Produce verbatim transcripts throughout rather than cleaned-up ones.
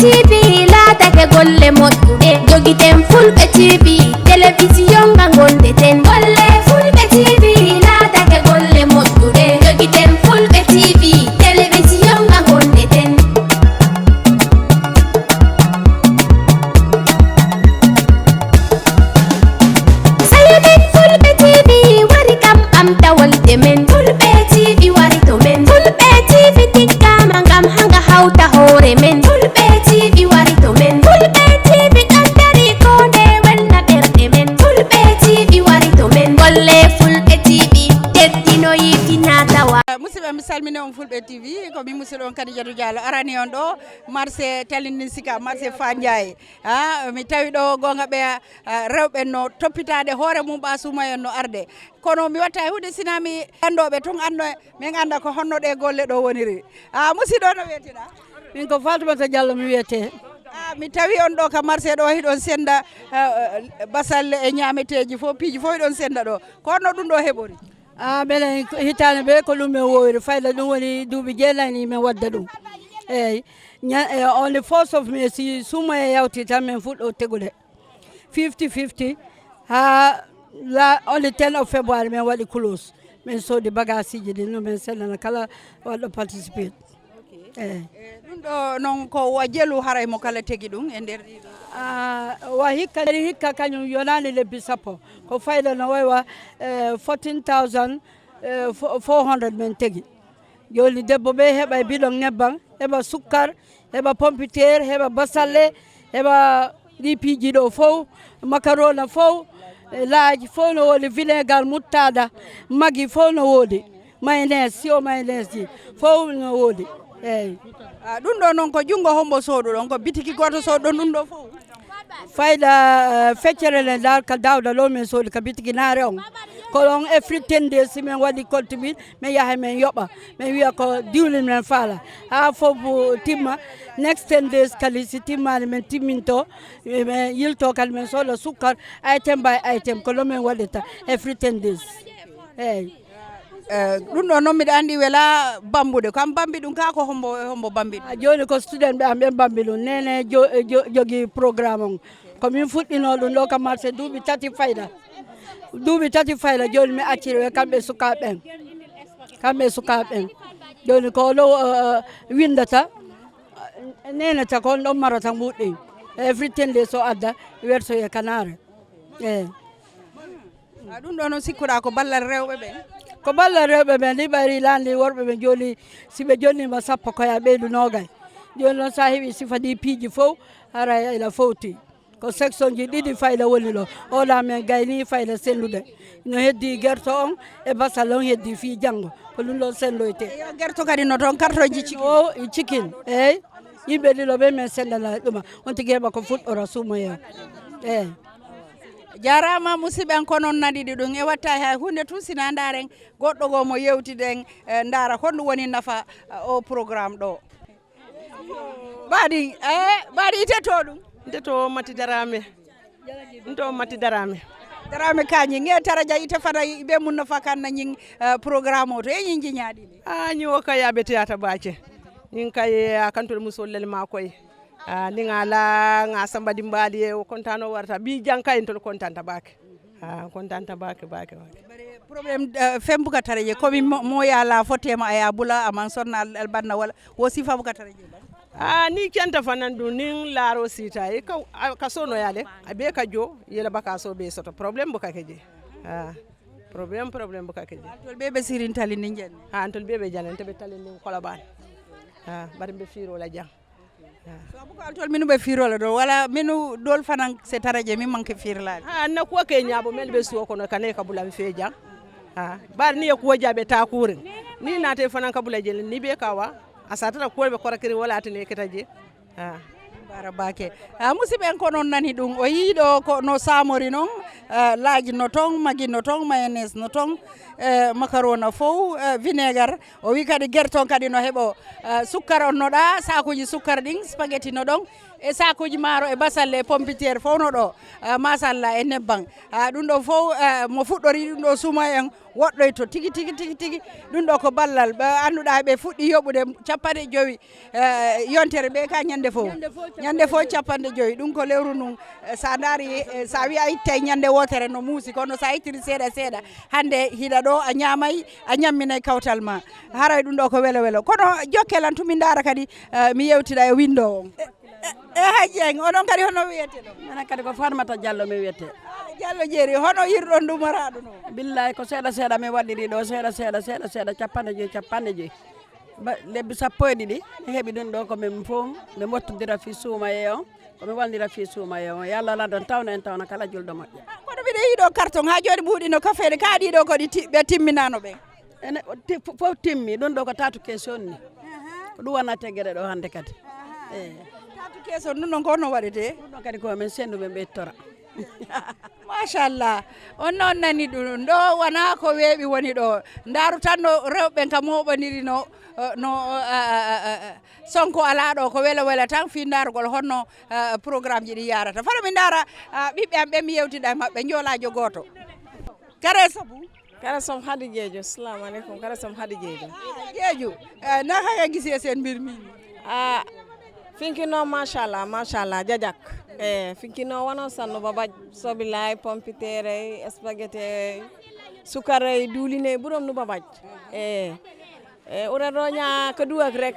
Tiibi laatake golle moƴƴuɗe. Jogiten fulɓe tiibi, telewisiyoŋ nga ngonde ten. Golle fulɓe tiibi laatake golle moƴƴuɗe. Jogiten fulɓe tiibi, telewisiyoŋ nga ngonde ten. Sayo men fulɓe tiibi wari kam ɓamta wolde men. Fulɓe tiibi wari to men. Fulɓe tiibi tikkaama ngam hanga hawta hoore men. Fulɓe tiibi wari to men. Fulɓe tiibi ɗon dari ko nde welna ɓerɗe men. Fulɓe tiibi wari to men. Golle fulɓe tiibi teddinoyi tinatawa. Musidɓe, mi salmini on fulɓe tiibi. Ko mi musidɗo on Kadijatu Diallo arani on ɗo marse talindin sika marse fanjaye. A mi tawi ɗo goonga ɓeya rewɓe no toppitaade hoore mum ɓa suumayen no arde. Kono mi watta e huunde sina mi anndooɓe tun anndo min annda ko honno ɗe golle ɗo woniri. A musiɗɗo no wiyetiɗa? Min ko fatumata diallo mi wiyete. A mi tawi on ɗo ka marse ɗo hiɗon sennda basalle e ñaameteeji fof piiji fof hiɗon sennda ɗo ko honno ɗum ɗo heɓori? A minen hitaande ɓe ko ɗum min wowiri fayda ɗum woni duuɓi jeenayi ni min wadda ɗum. Eyi. On the first of may si suumaye yawti tan min fuɗɗo tegude fifty fifty haa la on the ten of february min waɗi close min soodi bagasiiji ɗin no min sellana kala waɗɗo participate. Eyi. Ɗum ɗo noon ko wa jelu haray mo kala tegi ɗum e nder ɗiɗo. Wa hikka nder hikka kañum yonaani lebbi sappo ko fayda no wayi wa fourteen thousand four hundred min tegi. Jooni debbo ɓe heɓa e biɗon nebban heɓa sukkar heɓa pompiteer heɓa basalle heɓa ɗi piiji ɗo fof makarona fof laaji fof no woodi vinegar muttaada magi fof no woodi maynes siwo maynes ji fof no woodi. Eyi. Ɗum ɗo noon ko junngo hombo sooduɗon ko bitiki gooto sooduɗon ɗum ɗo fof? Fayda feccere le dal ka dawda ɗo min soodi ka bitiki naare on ko ɗon e fritten de si min waɗi koltibit min yaha min yoɓa min wiya ko diwlin min faala haa fof timma. Next ten days kadi si timmaali min timminto min yilto kadi min sooda sukkar item by item ko ɗo min waɗirta e fritten days. Eyi. Ɗum ɗo noon miɗa anndi wela bambude kam bambi ɗum kaa ko hombo hombo bambi ɗum? Jooni ko student ɓe am ɓen bambi ɗum nene jogii programme on ko min fuɗɗinoo ɗum ɗo ka marché duuɓi tati fayda. Duuɓi tati fayda jooni mi acciri ɓe kamɓe sukaaɓe ɓen kamɓe sukaaɓe ɓen. Jooni ko ɗo winndata nenata ko on ɗon marata nguɗɗin everything de so adda wertoye kanaare. Eyi. A ɗum ɗo noon sikkuɗaa ko ballal rewɓe ɓen? Ko ballal rewɓe ɓen ni ɓayri laandi worɓe ɓe jooni si ɓe jonniima sappo koya ɓeydu noogay. Jooni noon so a heɓii sifa ɗi piiji fof haray ila fowti. Ko section ji ɗiɗi fayda woni ɗo oɗa men gayni fayda senndude. No heddii gerto on e basal on heddii fii janngo ko ɗum ɗon senndoytee. Gerto kadi no toon kartonji cikin o cikin eyi. Yimɓe ɗiɗo ɓe min senndana ɗuma on tigi heɓa ko fuɗɗora suumoyee. Eyi. Jaaraama musiɓɓe an ko noon naɗiɗi ɗum e watta hay huunde tun sina ndaaren goɗɗo goo mo yewtiden. Ndaara honɗum woni nafa o programme ɗo? Mbaɗi e mbaɗi ite to ɗum? Nde to mati daraame. Nde to mati daraame. Daraame kañi ŋe taraja ite fana ɓe mun nafa kan na ñin programme o to e ñin jiñaaɗi ni. A ñiwo kay a ɓe teyata baake. Ñin kay a kantol musol lel maa koy. Niŋ a la ŋa samba dimbaali ye wo kontaanoo warata bii jaŋ kayi ntolu kontaanta baake. Kontaanta baake baake baake. Problème feŋ buka tara je komi moo ye a la fo teema a ye a bula a maŋ sonna albanna wala wo sifa buka tara je. Aa niŋ i kenta fanaŋ duŋ niŋ laaroo siita i ka soonoyaa le a bee ka joo i ye la bakaasoo bee soto problème buka ke je. Aa problème problème buka ke je. Ntolu bee be sirintalindi jeŋ ne. Haa ntolu bee be jaŋ ne nte be talindiŋ kolobaa le. Haa bari mbe fiiroo la jaŋ. Buka ntolu mennu be fiiroo la doroŋ walla mennu doolu fanaŋ se tara jee meŋ maŋ ke fiirilaa le. Haa n na kuwo ka i ñaabo mennu be suwo kono i kana i ka bula m fee jaŋ. Haa bari niŋ i ye kuwo jee a be taa kuuriŋ niŋ i naata i fanaŋ ka bula jee le niŋ i be i ka a waa a si a tara kuwo le be korakiriŋ wo le a ti niŋ i keta jee. Haa. Baara baake. Musibeŋ kono nani ɗum o yii ɗo ko no saamori noŋ laaji no toŋ magi no toŋ mayones no toŋ. Makarona fow vinegar o wii kadi gertoŋ kadi no heɓo sukkar on no ɗa saakuuji sukkar ɗin spageti no ɗon. e saakuuji maaro e basalle e pompiteer fow no ɗoo. Maasalla e nebbaŋ. Ɗum ɗoo fow mo fuɗɗorii ɗum ɗoo suumayeŋ woɗɗoyto tigi tigi tigi tigi. Ɗum ɗoo ko ballal ɓe annduɗaa ɓe fuɗɗii yoɓude cappanɗe jowi. Yontere ɓe ka ñande fow ñande fow cappanɗe jowi ɗum ko lewru ndun. Sa ndaari sa wi'a ittay ñande wootere no muusi kono sa ittiri seeɗa seeɗa. Hannde hiɗa ɗoo a ñaamay a ñamminay kawtal maa. Haray ɗum ɗoo ko welo welo kono jokke lan tun mi ndaara kadi. Mi yewtida e winndoowo on. E hajji en onon kadi hono wiyete ɗo? Minen kadi ko farmata jallo mi wiyete. Jallo jeeri hono yirɗon ndumaraaɗo no? Billahi ko seeɗa seeɗa mi waɗɗiri ɗo seeɗa seeɗa seeɗa seeɗa cappanɗe joyi cappanɗe joyi. Lebbi sappo e ɗiɗi mi heɓi ɗum ɗo ko min fof mi mottodira fii suumayee on. Ko mi walndira fii suumayee on yo allah laddan tawna en tawna kala julɗo moƴƴa. Kono miɗo yiɗo karton haa jooni ɓuuɗino kafeede kaa ɗiɗo ko ɗi ɓe timminaano ɓe. Ene fof timmi ɗum ɗo ko taatu keesi on ni. Ko ɗum wona teggere ɗo hannde kadi. Eyi. Taatu keesi on ɗum ɗon ko honno waɗetee? Ɗum ɗon kadi ko min senndu min ɓe ittora. Machallah. On noon nani ɗum ɗo wonaa ko weeɓi woni ɗo. Ndaaru tan no rewɓe ɓen ka mooɓondirino. No sonko alaa ɗo ko welo welo tan fii ndaarugol honno. Programme ji ɗi yaarata fano mi ndaara. Ɓiɓɓe am ɓe mi yewtida e maɓɓe njoolaajo gooto. Kare sabu. Kare som hadi jeejo salamu aleykum kare som hadi jeejo. Jeeju. Naka nga gisee seen mbir mi? A finki noo machallah machallah jajak. E finki noo wano sannu babaj sobilaay pompiteerey espagetey sukarey duuliney burom nu babaj. E e ura roña ka duwak rek.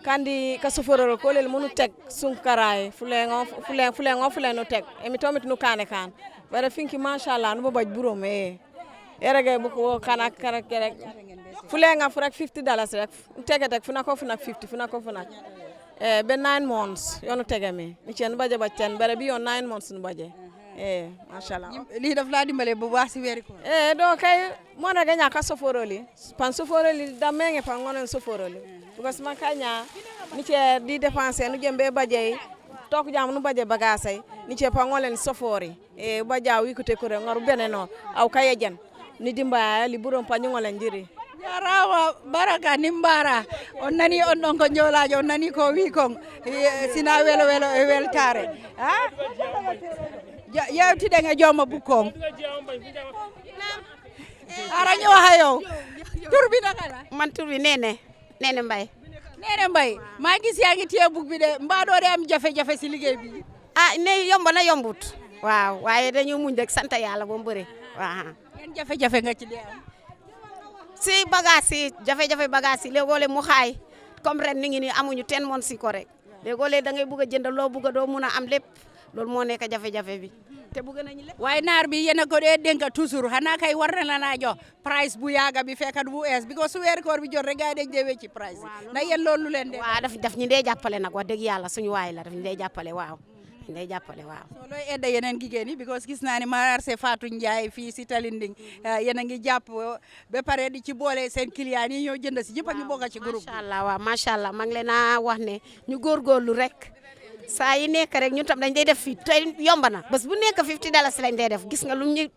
Kandi ka soforol kolel munu teg sunkaraay fuleŋo fuleŋo fuleŋo nu teg. E mi tomit nu kaane kaan. Bare finki machallah nu babaj burom e. Erege buku wo kana kana kere. Fulenga furak fifty dollars rek. Tege tek funako funak fifty funako funak. E be nine months yonu tege mi ni cen baje ba cen bare bi yon nine months nu baje. E machallah. Li daf la dimbale bu baax si weri ko. E do kay mo na ganya ka soforoli. Pan soforoli da menge pan ngonen soforoli. Because man kanya ni ce di dépenser nu jembe baje. Tok jam nu baje bagasay ni ce pan ngolen sofori. E bajaa wikute kure ŋaru bene no. Aw kaye jen ni dimbaya li buron pañuŋo le njiri. Jarama baraka ni mbara. On nani on ɗon ko njolaajo on nani ko wi kon. Sina welo welo e weltaare. A yewtiɗen e jooma bukko on. Ara ñowa hayow. Turbi nakala? Man turbi nene. Nene mbay. Nene mbay. Maa gis yaa ngi téye bug bi de mbaa doo dee am jafe-jafe si liggéey bi? A ne yomb na yombut. Waaw waaye dañu muñ rek sant yàlla ba mu bëre. Waaw. Yan jafe-jafe nga ci dee am? Si bagage yi jafe-jafe bagage yi léegoo le mu xaay. Comme ren ni ngi ni amuñu ten mon si ko rek. Léegoo le da ngay bugg a jënd loo bugg a doo mun a am lépp. Loolu moo nekk jafe-jafe bi. Te bugg nañu lépp waaye naar bi yéen a ko dee dénk toujours xanaa kay war na la naa jox. Price bu yaaga bi fekkat bu ees bi ko su weeri koor bi jot rek gaa yi dañ dee wecci price yi. Ndax yéen loolu lu leen dee waaw daf daf ñu dee jàppale nag wax dëgg yàlla suñu waay la daf ñu dee jàppale waaw. Daf ñu dee jàppale waaw. Looy edda yeneen jigéen yi because gis naa ne marché Fatou Ndiaye fii si Talinding. Yéen a ngi jàpp ba pare di ci boole seen client yi ñoo jënd si ñëpp a ngi bokk ci groupe. Machallah waaw machallah maa ngi leen a wax ne ñu góorgóorlu rek. Saa yi nekk rek ñun tam dañ day def fii tey yomb na bés bu nekk fifty dollars lañ day def gis nga lu ñu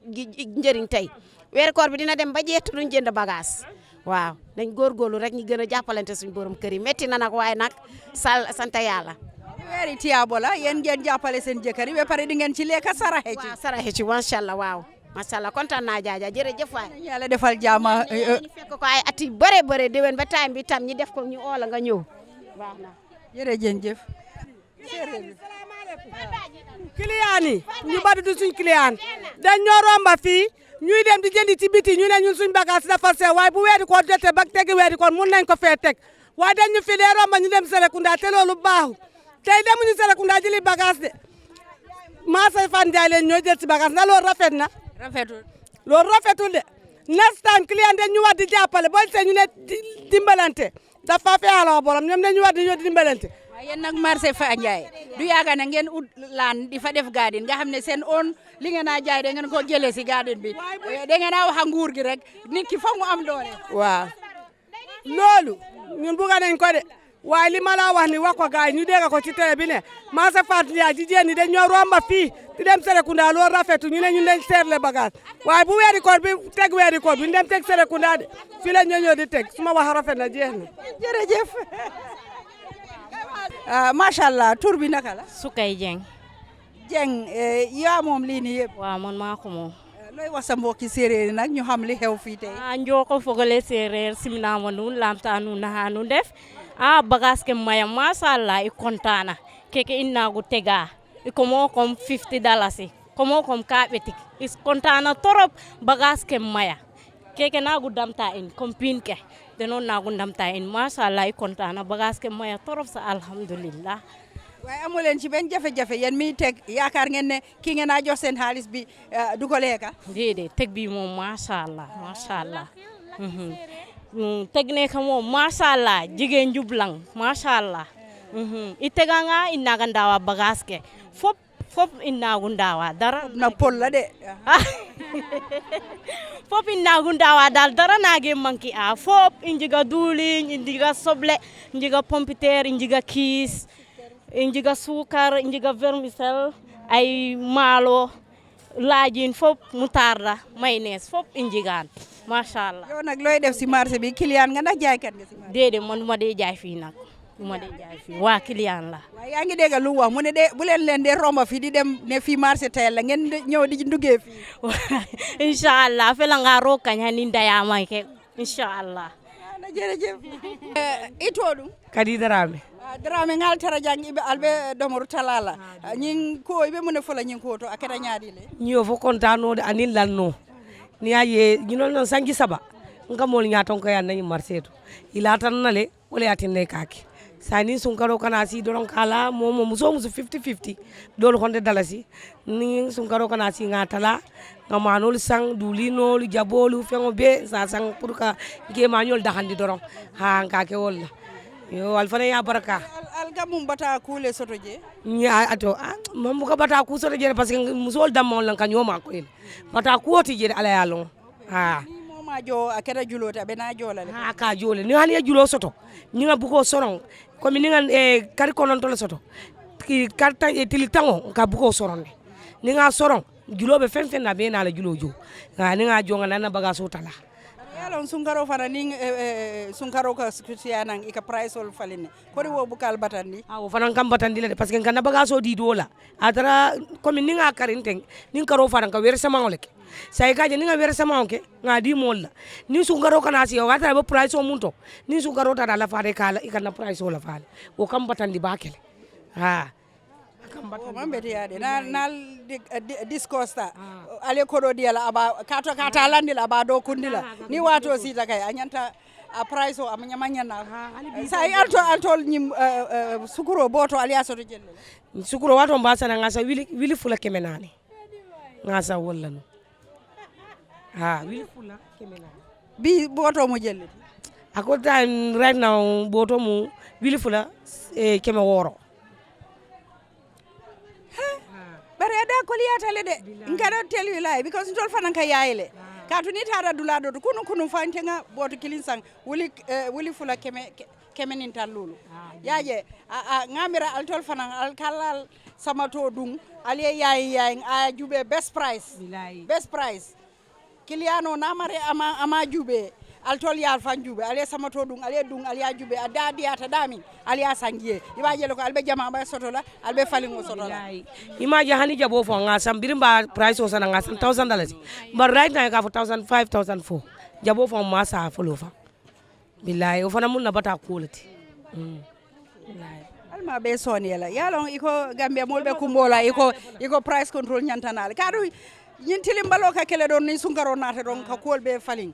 njëriñ tey. Weeru koor bi dina dem ba jeex te duñ jënd bagage. Waaw nañ góorgóorlu rek ñu gën a jàppalante suñu borom kër yi métti na nag waaye nag sal sant yàlla. Weeri tiyaabo la yéen ngeen jàppale seen jëkkër yi ba pare di ngeen ci lekk saraxe ci. Saraxe ci macha allah waaw. Macha allah kontaan naa jaaja jërëjëf waay. Yàlla defal jaama. Ñu fekk ko ay at yu bëre bëre déwén ba time bi tam ñi def ko ñu oola nga ñëw. Baax na. Jërëjëf. Client yi ñu bari du suñ client dañ ñoo romba fii. Ñuy dem di jëndi ci biti ñu ne ñun suñ bagage dafa seer waaye bu weeri koor jotee ba tegi weeri koor mun nañ ko fee teg. Waaye dañ ñu fi dee romba ñu dem Serekunda te loolu baaxu. Tey demuñu Serekunda jëli bagage de. Maasay fan jaay leen ñoo jël ci bagage na loolu rafet na. Rafetul. Loolu rafetul de. Next time client dañ ñu war di jàppale boo gisee ñu ne dimbalante. Dafa fee ala borom ñoom dañu war di ñoo dimbalante. Waaye yéen nag marché Fandiaye du yaaga ne ngeen ut laan di fa def garden nga xam ne seen own li ngeen a jaay da ngeen ko jëlee si garden bi. Da ngeen a wax a nguur gi rek nit ki foog mu am doole. Waaw. Loolu ñun bugga nañ ko de. Waaye li ma la wax ni wax ko gaay ñu dégg ko ci télé bi ne marché Fandiaye jigéen ñi dañ ñoo romba fii di dem Serekunda loolu rafetu ñu ne ñun dañ seerle bagage. Waaye bu weeri koor bi teg weeri koor bi ñu dem teg Serekunda de. Fii la ñoo ñëw di teg suma wax rafet na jeex na. Jërëjëf. Maasàllaa, tur bi naka la? Sukay jeŋ. Jeŋ, yaa moom lii nii yëpp? Waaw, man maa ko moom. Looy wax sa mbokki séeréer yi nag ñu xam li xew fii tey? Ah, njooko fogole séeréer, siminaama nun laamtaa nun naxaa nun def. Ah, bagaas ke maya maasàllaa, i kontaana. Keke i naagu tegaa, i komoo kom fifti dalasi, komoo kom kaabetik. I kontaana torop. Bagaas ke maya. Keke naagu damtaa in kom piin ke. Denoon naagu ndamtaa in maasàllaa, i kontaana. Bagaas ke maya torop sa, alhamdulillah. Waaye amu leen ci benn jafe-jafe yéen miy teg, yaakaar ngeen ne ki ngeen a jox seen xaalis bi du ko lekka? Déedéet, teg bi moom maasàllaa, maasàllaa. Teg nekka moom maasàllaa, jigéen njublaŋ maasàllaa. I tega nga i naaga ndaawa bagaas ke fop. Fop i naagu ndaawa dara. Na pol la de. Fop i naagu ndaawa daal, dara naagee manki a fop. I njiga duuliñ, i njiga soble, i njiga pompiteer, i njiga kiis, i njiga suukar, i njiga vermisel, ay maalo, laajiin fop, mutaarda, mayonees fop i njigaan. Maasàllaa. Yow nag looy def si marché bi, kiliyaan nga ndax jaaykat nga si marché? Déedéet, man du ma dee jaay fii nag. Du ma dee jaay fii waa kiliyaan la. Waaye yaa ngi dégg lu mu wax, mu ne de bu leen leen dee romba fii di dem ne fii marché tey la, ngeen di ñëw di nduggee fii. Inshallah, fela nga roog kañ hani ndayaama ke. Inshallah. Jërëjëf. I toodu? Kadi Daraame. Daraame, ŋa ali tara jaŋ, i be ali be domoru talaa la. Ñiŋ ko i be muŋ ne fo la ñiŋ ko to, a keta ñaadi le? Ñiŋ yo fo kontaanoo de aniŋ lannoo. Niŋ ye a je ñinol noŋ sanji saba, n ka moolu ñaatonkoyaa n na ñiŋ marisee to. I laata n na le. Wo le ye a tinna i ka a ke. Saayiŋ niŋ sunkaroo kana a sii doroŋ ka a la moo woo moo, musoo musu fifty fifty, doolu konte dalasi. Niŋ sunkaroo kana a sii ŋa a talaa, ŋa maanoolu saŋ, duuliinoolu, jaboolu, feŋo bee ŋa a saŋ puru ka n ke maañoolu dahandi doroŋ. Haa, n ka a ke wo le la. Iyoo, ali fanaŋ ye a barakaa. Ali ka muŋ bataa kuu le soto jee? N ye a to, maŋ buka bataa kuu soto jee le, parisiko musoolu dammaŋolu le n ka ñoo maakoyi le. Bataa kuwo ti jee le, alla ye a loŋ. Haa. Niŋ moo maŋ a joo a keta juloo ti, a be naa joo la le. Haa, a ka a joo le niŋ hani ye juloo soto, niŋ ŋa bukoo soroŋ, komi niŋ ŋa kari kononto le soto, kari taŋ tili taŋo, n ka bukoo soroŋ ne. Niŋ ŋa a soroŋ, juloo be feŋ feŋ na a be ye naa la juloo joo. Haa, niŋ ŋa a joo ŋa naa n na bagaasoo talaa. Ye a loŋ sunkaroo fanaŋ niŋ sunkaroo ka sutiyaa naŋ i ka purayisoolu faliŋ ne. Kori wo buka ali batandi? Haa, wo fanaŋ ka m batandi le de, parisiko n ka n na bagaasoo dii doo la. A tara komi niŋ ŋa a kari n teŋ, niŋ karoo faata n ka weere semaŋo le ke. Saayiŋ i ka a je niŋ ŋa weere semaŋo ke, ŋa a dii moolu la. Niŋ sunkaroo kana a sii, wo ye a tara i be purayisoo muŋ to, niŋ sunkaroo taata a lafaata i ka a la, i ka n na purayisoo lafaa le. Wo ka m batandi baake le. Haa. Wo maŋ beteyaa de. Naa naa disikoosi taa, ali ye kodoo dii a la, a be a kaata a landi la, a be a doo kundi la. Niŋ waatoo siita kay a ñanta, a purayisoo a maŋ ñaŋ naa. Saayiŋ ali to ali toolu ñiŋ sukuroo bootoo ali ye a soto jelu le? Sukuroo waatoo m be a saŋ na ŋa a saŋ wili wili fula keme naani. Ŋa a saŋ wo le la nuŋ. Haa, wili fula keme naani. Bii bootoo mu jelu le ti? A ko time right now bootoo mu wili fula keme wooro. Bari a daa koliyaata le de. N kana tell you lie because ntolu fanaŋ ka yaayi le. Kaatu niŋ i taata dulaa doo to kunuŋ kunuŋ faŋ nte ŋa booto kiliŋ saŋ, wuli wuli fula keme keme niŋ talluulu. Ye a je a ŋa a mira ali tolu fanaŋ ali ka ali la samatoo duŋ, ali ye yaayiŋ yaayiŋ a ye a juubee best price. Best price. Kiliyaanoo niŋ a mari a maŋ a maŋ a juubee, ali tolu ye ali faŋ juubee, ali ye samatoo duŋ, ali ye duŋ, ali ye a juubee, a daa diyaata daamiŋ, ali ye a saŋ jee. I be a je le ko ali be jamaa bee soto la, ali be faliŋo soto la. I maŋ a je hani jaboo faŋo ŋa a saŋ biriŋ be a purayisoo saŋ na ŋa a saŋ tawusandi dalasi. Bari right now i ka a fo tawusandi fayifu tawusandi foo. Jaboo faŋo maŋ a saa foloo faŋ. Bilaayi wo fanaŋ mu n na bataa kuwo le ti. Ali maa bee soonee la ye a loŋ i ko, gambiya moolu be kumboo la i ko i ko purayisi kontoroolu ñanta naa le kaatu. Ñiŋ tilimbaloo ka ke le doroŋ niŋ sunkaroo naata doroŋ ka kuwolu bee faliŋ.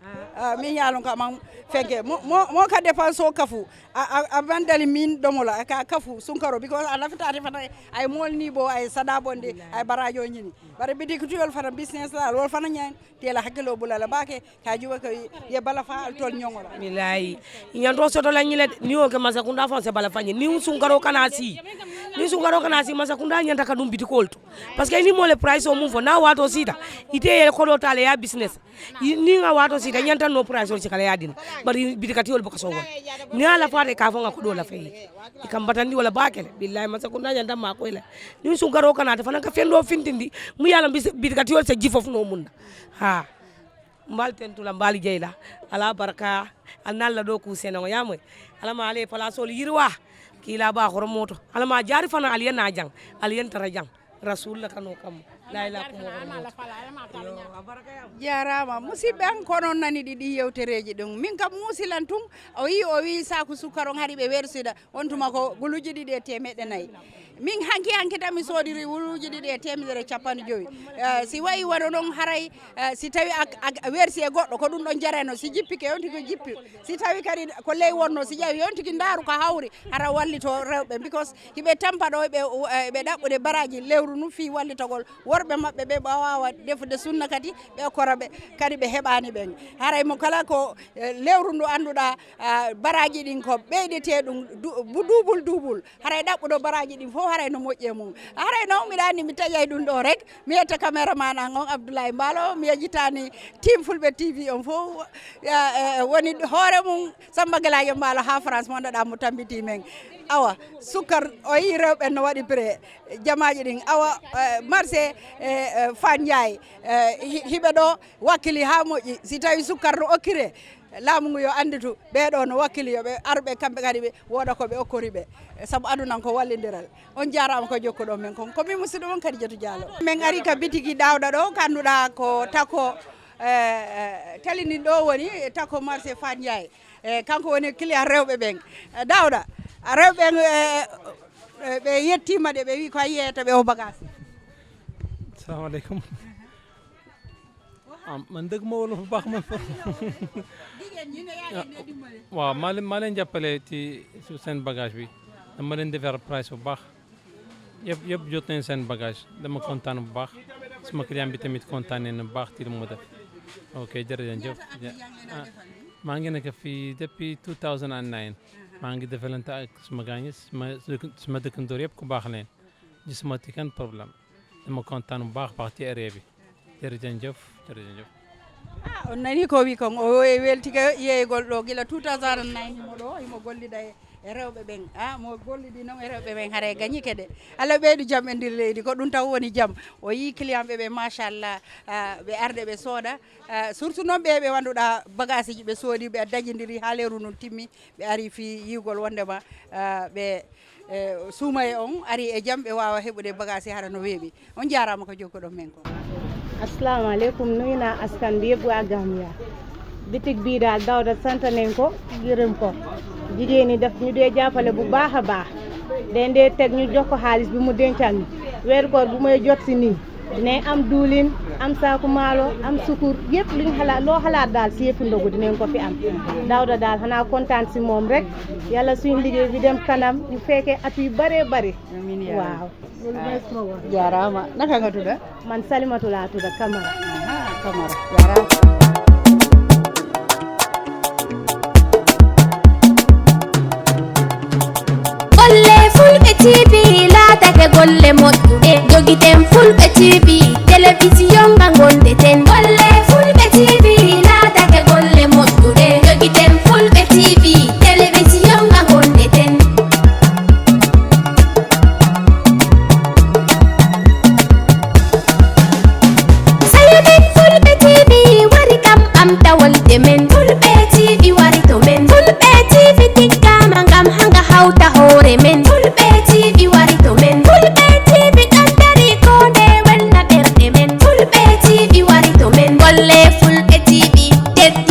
Meŋ ye a loŋ ko a maŋ fenke moo ka depansoo kafu. A maŋ dali meŋ domo la a ka a kafu sunkaroo bikosi a lafita ate fanaŋ. A ye moolu nii bo a ye sadaa bondi a ye baraajoo ñini. Bari bitikitiyoolu fanaŋ bisinesi la a loolu fanaŋ ñaŋ. Te i la hakiloo bula la baake ka a juubee ko i ye balafaa ali toolu ñoŋo la. Bilaayi. I ñanta wo soto la ñiŋ le de niŋ i wo ke mansakundaa faŋo se balafaa ñiŋ niŋ sunkaroo kana a sii. Niŋ sunkaroo kana a sii mansakundaa ñanta ka duŋ bitikoolu to. Parisiko i niŋ moo le purayisoo muŋ fo niŋ a waatoo siita, ite ye i kodoo taa le i ye a bisinesi. Niŋ a waatoo siita i ñanta noo purayisoo le sika la i ye a dina. Bari bitikatiyoolu buka soo wo le niŋ a lafaata i ka a fo ŋa kodoo lafa i ye. I ka m batandi wo le baake le bilaayi mansakundaa ñanta maakoyi le. Niŋ sunkaroo kana a te fanaŋ ka feŋ doo fintindi muŋ ye a loŋ bitikatiyoolu se jifo funoo muŋ na. Haa. M be ali tentu la m be ali jeyi la. Ali a barakaa. Ali niŋ ali la doo kuu seneŋo ye a moyi. Alla maa alla ye palaasoolu yiriwaa. Kiilaa baa horomoo to. Alla maa jaari fanaa ali ye naa jaŋ, ali ye ntara jaŋ. Rasuulu la kanoo kamma. Laa ilaa kumoo horomoo to. Jaaraama musiɓɓe an kono nani ɗi ɗi yewtereeji ɗum min kam muusi lan tun. O yii o wii saaku sukkaroŋ hari ɓe wersida. On tuma ko guluuji ɗiɗi e teemeɗɗe nayi. Min hanki hanki tan mi soodiri guluuji ɗiɗi e teemedere e cappanɗe jowi. Si wayi wano noon haray si tawi a wersi e goɗɗo ko ɗum ɗon jarayno si jippike on tigi jippi. Si tawi kadi ko ley wonno si ƴawi on tigi ndaaru ko hawri hara wallito rewɓe because hiɓe tampa ɗo ɓe ɓe ɗaɓɓude baraaji lewru ndu fii wallitagol worɓe maɓɓe ɓe ɓe waawa defude sunna kadi ɓe kora ɓe kadi ɓe heɓaani ɓen. Haray mo kala ko lewru ndu annduɗaa baraaji ɗin ko ɓeydetee ɗum duubul duubul. Haray ɗaɓɓuɗo baraaji ɗin fof haray no moƴƴi e mum. Haray noon miɗa anndi mi taƴay ɗum ɗo rek. Mi yetta kameraman an on abdoulaye mbaalo mi yejjitaani tim fulɓe tv on fof. Woni hoore mum samba gelaajo mbaalo haa france mo ndoɗa mo tambitii men. Awa sukkar o yii rewɓe no waɗi pré jamaaji ɗin awa marché fan njaay hiɓe ɗo wakkili haa moƴƴi si tawi sukkar no okkiree. Laamu ngu yo annditu ɓee ɗoo no wakkili yo ɓe ar ɓe kamɓe kadi ɓe wooda ko ɓe okkori ɓe. Sabu aduna ko wallindiral. On jaaraama ko jokkuɗon men kon ko min musiɗɗo mon kadi jetu jaalo. Min ari ka bitigi daawɗa ɗo kannduɗaa ko tako talindin ɗo woni tako marché fan njaay. E kanko woni client rewɓe ɓen. Daawɗa rewɓe ɓen ɓe yettiima de ɓe wii ko a yiyeyta ɓe o bagage. Salamu aleykum. Man dëgg ma wolof bu baax man fa. Waaw maa leen maa leen jàppale ci seen bagage bi. Dama leen defar price bu baax. Yëpp yëpp jot nañ seen bagage dama kontaan bu baax. Suma client bi tamit kontaan nañ bu baax ci li mu def. Ok jërëjëf. Maa ngi nekk fii depuis two thousand and nine. Maa ngi defalante ak suma gaañi suma suma dëkkandoor yëpp ku baax leen. Gisuma ci kenn problème. Dama kontaan bu baax baax ci area bi. Jërëjëf jërëjëf. Ah on nani ko wi kon o weltike yeeyegol ɗo gila two thousand and nine himo ɗo himo gollida e rewɓe ɓen. Ah mo gollidi noon e rewɓe ɓen haray gañike de. Alla ɓeydu jam e ndir leydi ko ɗum taw woni jam. O yii clientɓe ɓe machallah. Ɓe arde ɓe sooda. Surtout noon ɓe ɓe wannduɗa bagasiji ɓe soodi ɓe dajidiri haa leeru ndun timmi. Ɓe ari fii yi'ugol wonndema ɓe suumaye on arii e jam ɓe waawa heɓude bagaasi hara no weeɓi. On jaaraama ko jokkuɗon men kon. Assalaamu aleykum nuyu naa askan bi yëpp waa Gambia. Bitig bii daal Dawda sant nañ ko gërëm ko. Jigéen ñi daf ñu dee jàppale bu baax a baax. Dañ dee teg ñu jox ko xaalis bi mu dencal ñu weeru koor bu may jot si nii. Dinañ am duulin, am saaku maalo, am sukur, yëpp luñ xalaat loo xalaat daal si yëfu ndogu dinañ ko fi am. Dawda daal xanaa kontaan si moom rek. Yàlla suñ liggéey bi dem kanam ñu fekkee at yu baree bari. Waaw. Jaaraama naka nga tudda? Man Salimatu laa tudda Kamara. Kamara jaaraama. Golle fulɓe tiibi laatake golle moƴƴuɗe jogiten fulɓe tiibi. Telewisiyon nga gondeten golle fulɓe tiibi laatake golle moƴƴuɗe jogiten fulɓe tiibi. Telewisiyon nga gondeten. Sayo men fulɓe tiibi wari kam ɓamtawol de men fulɓe tiibi wari to men fulɓe tiibi tikkama ngam hanga hawta hoore men.